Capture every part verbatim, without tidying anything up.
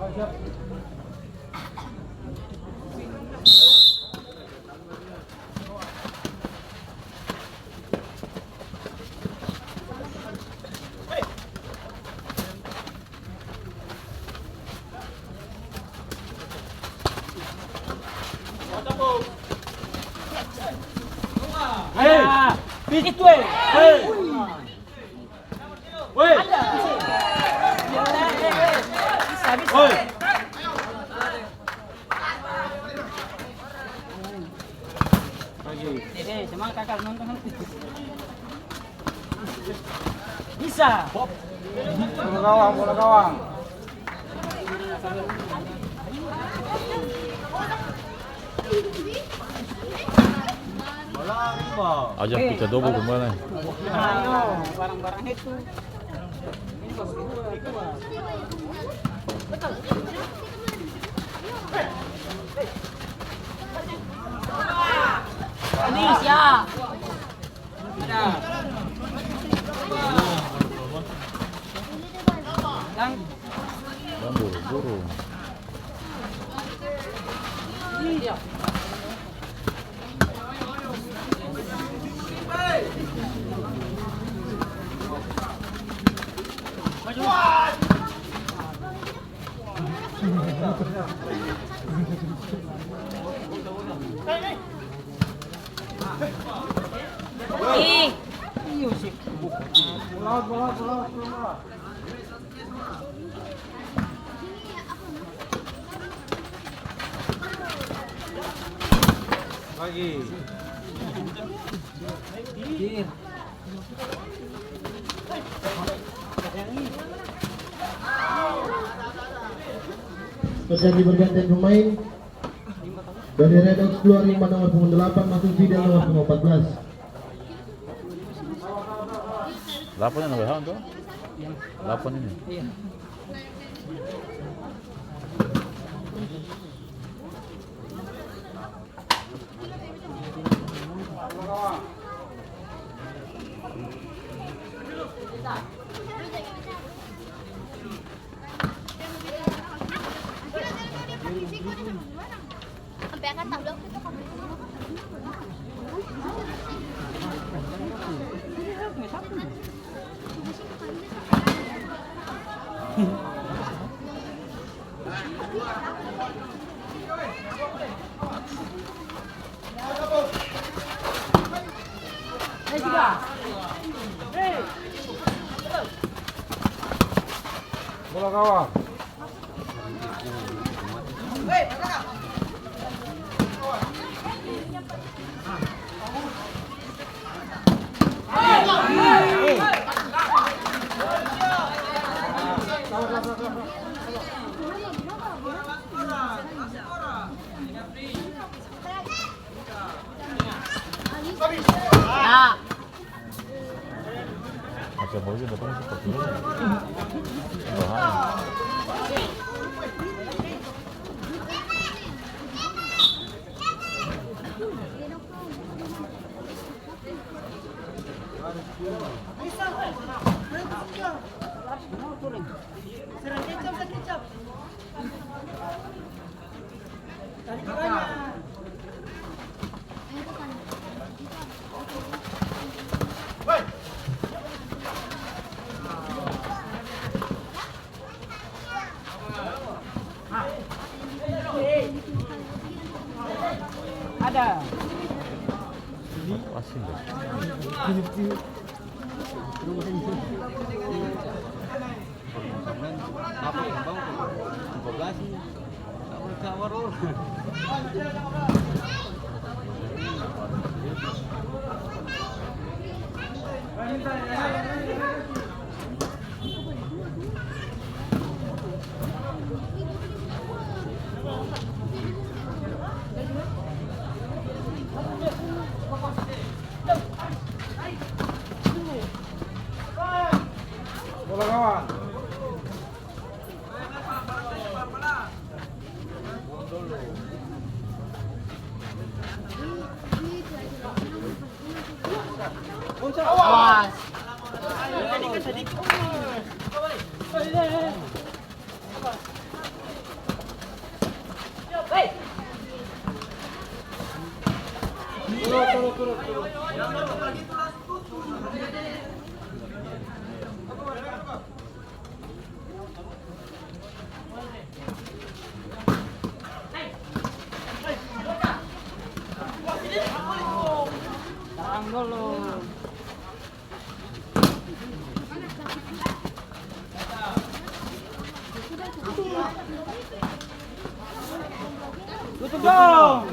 Hei! Itu, eh! Hei! Woi! Ada. Bisa, bisa. Woi! Pagi. Eh, semangat, Kakak, nonton. Bisa. Bola gawang, bola gawang. Ajak pika dobo kembali. Ayo, barang-barang itu. Ini siap. Buru-buru. Ih. Lagi. Terjadi pergantian pemain. Dari Red Ox keluar lima nomor punggung delapan, masuk Fidel nomor punggung empat belas. Delapan yang W H tuh? Delapan ini. Iya. Bola gawang. Ya. Macam baju datang seperti ini. Bahaya. Ada. Asing deh. Bola gawang. Awas. Tarang dolo. Tutup dong.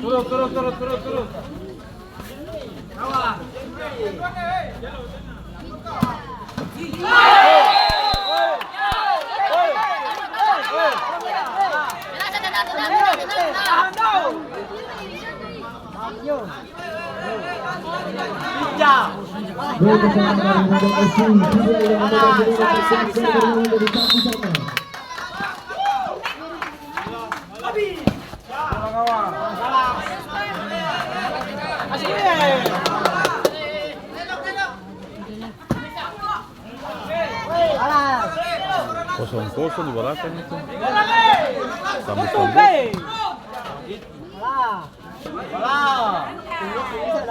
Turun, turun, turun, turun, turun. Kosong-kosong di balakang itu. Sambut-sambut.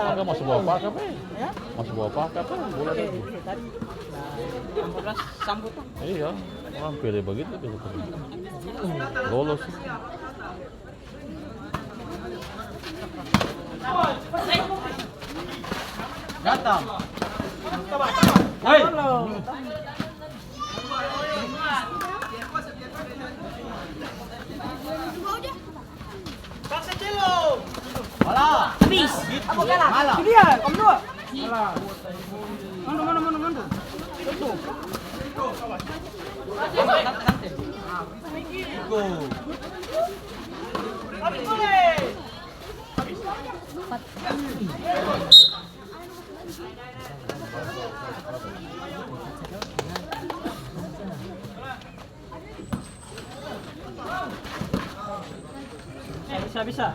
Ada masuk bawa pakai, pe? Masuk bawa pakai, pe? Bola tadi. Iya, orang pede begitu, pede, pede. Lolos. Datang. Hei. Bola. Habis. Malam. Itu dia, kamu dua. Mundur, mundur, mundur, mundur. Itu. Go. Bisa, bisa.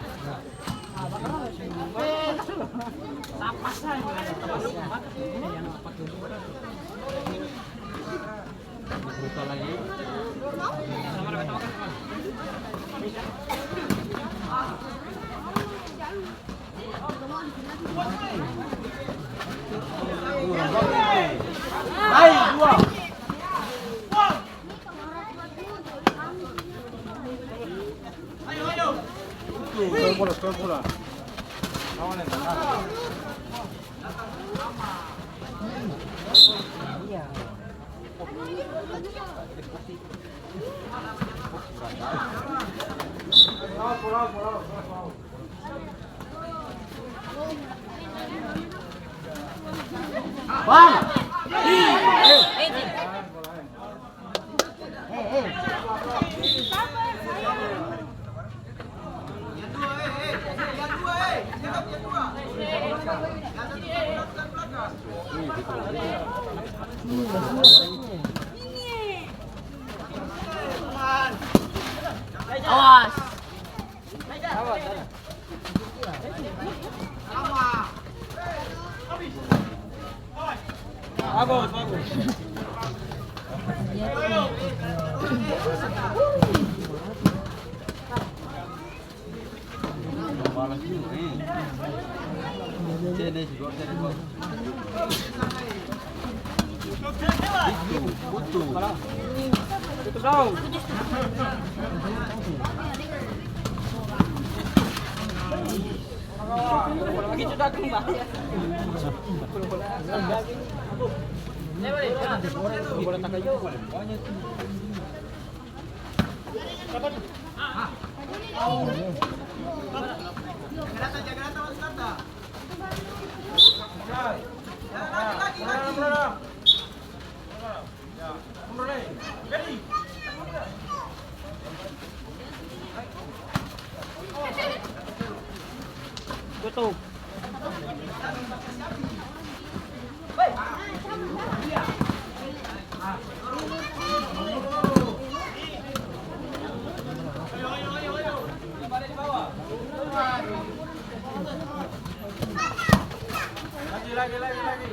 Hai, dua. Tuh, bola, bola. Bang! Awas. Bagus, bagus. Tutup. Lagi, lagi, lagi, lagi.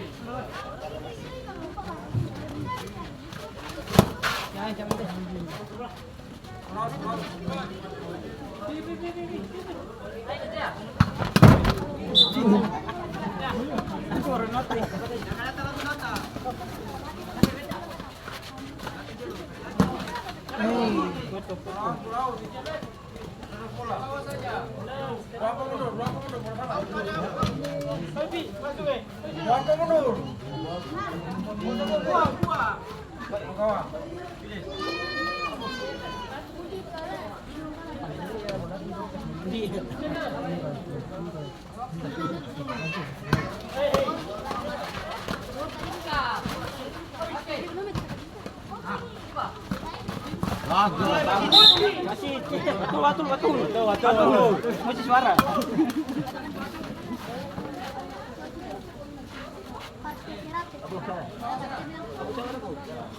Kasi, batul, batul, batul. Batul, batul. Musti suara.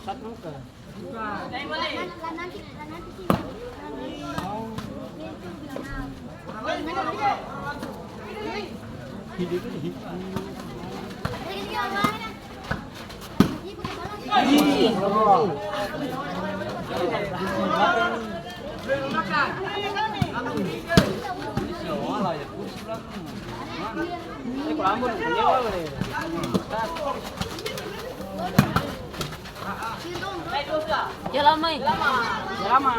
Satu muka. Ya lama, eh. Ya lama.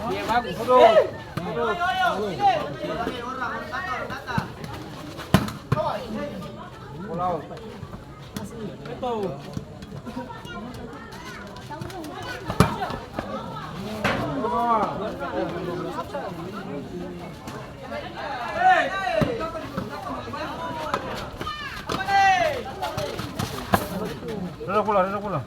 Dia bagus. Duduk pula, duduk pula.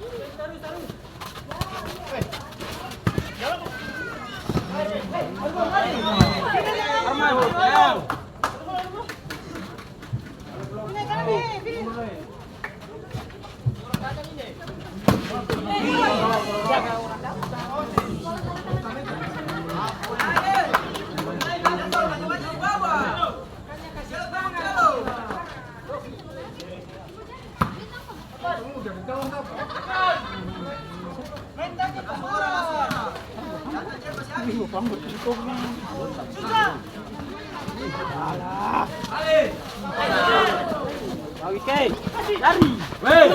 Lari. Eh,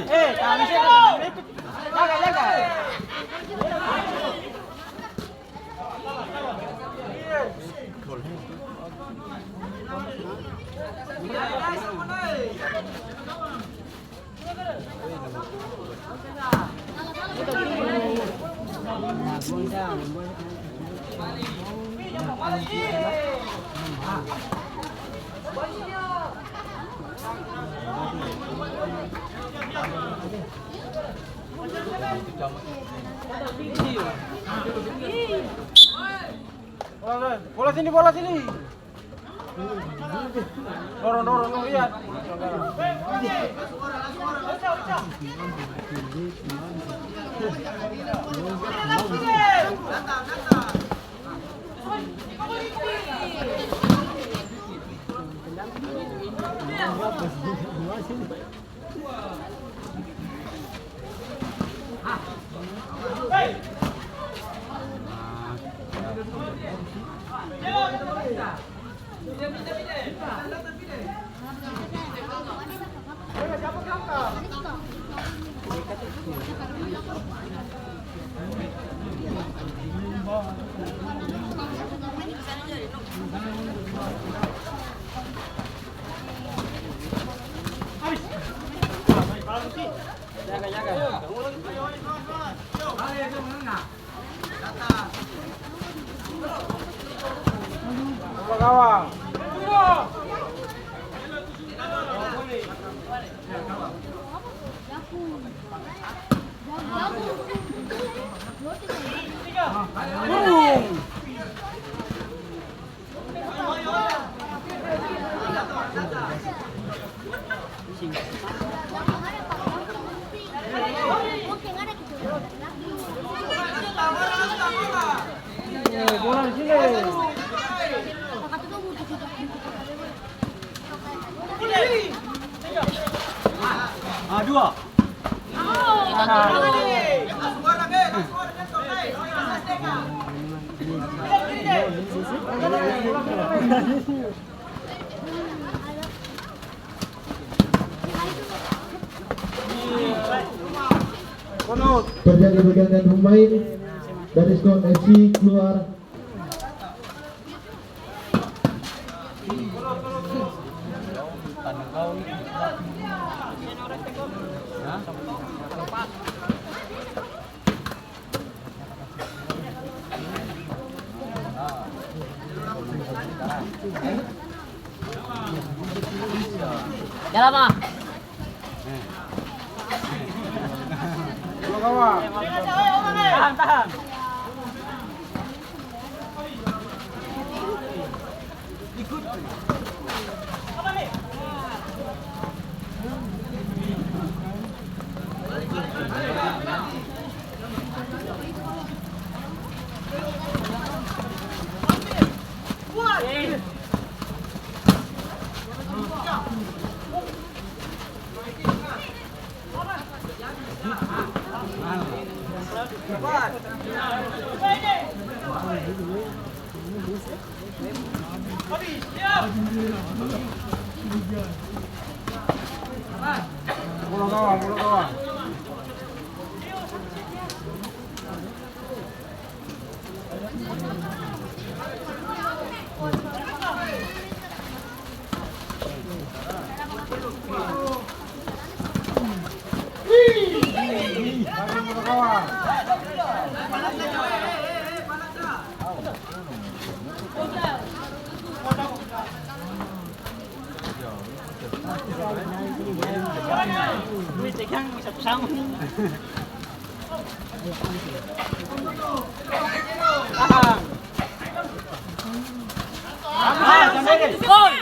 eh, eh, jaga, jaga. Bola, bola sini, bola sini. Dorong, dorong, dorong, iya. Ah, dua. Terjadi pergantian pemain dari Skon F C keluar. Jalan, Ma. Tahan, tahan. Gol!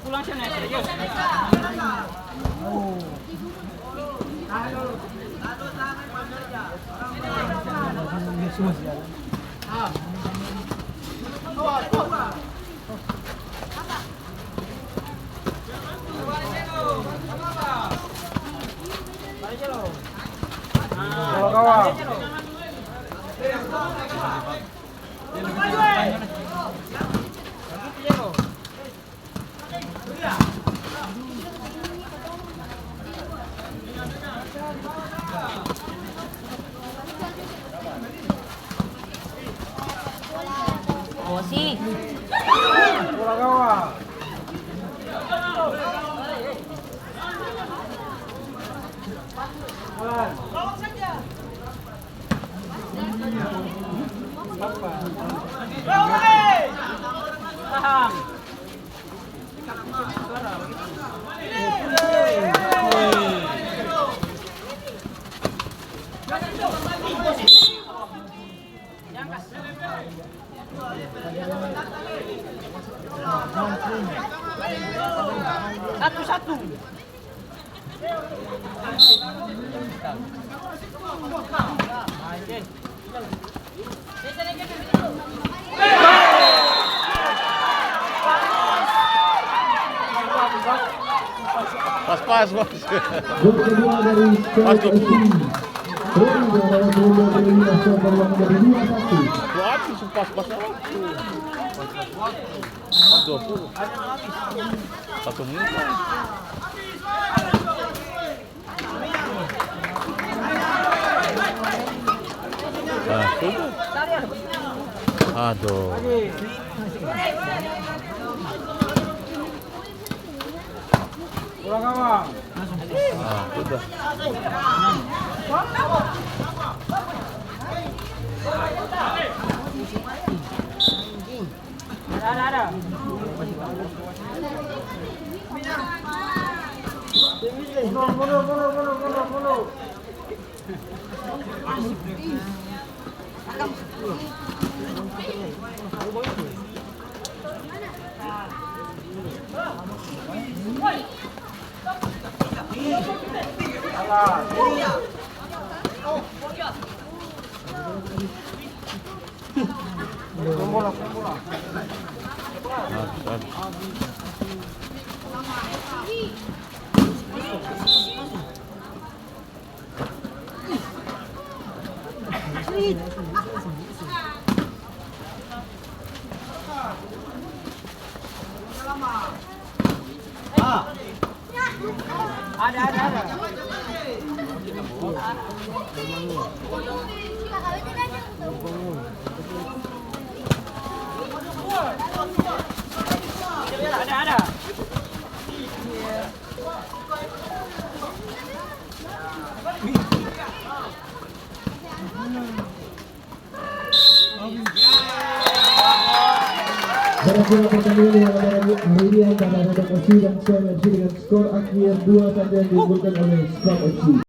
Pulang sini, serius. Bosi. Satu, satu. Pas, pas, pas. Gol kedua dari Sky F C. Pas, tuh. Gol kedua dari Sky F C. Wah, itu pas, pas. Pas dua puluh. Satu menit. Nah, sudah. Aduh. Nah, sudah. Ada, ada, ada. Ada, ada. Berakhir pertandingan dengan kemenangan hari ini antara Radok F C dan Sky F C dengan skor akhir dua satu yang diunggulkan oleh Sky F C.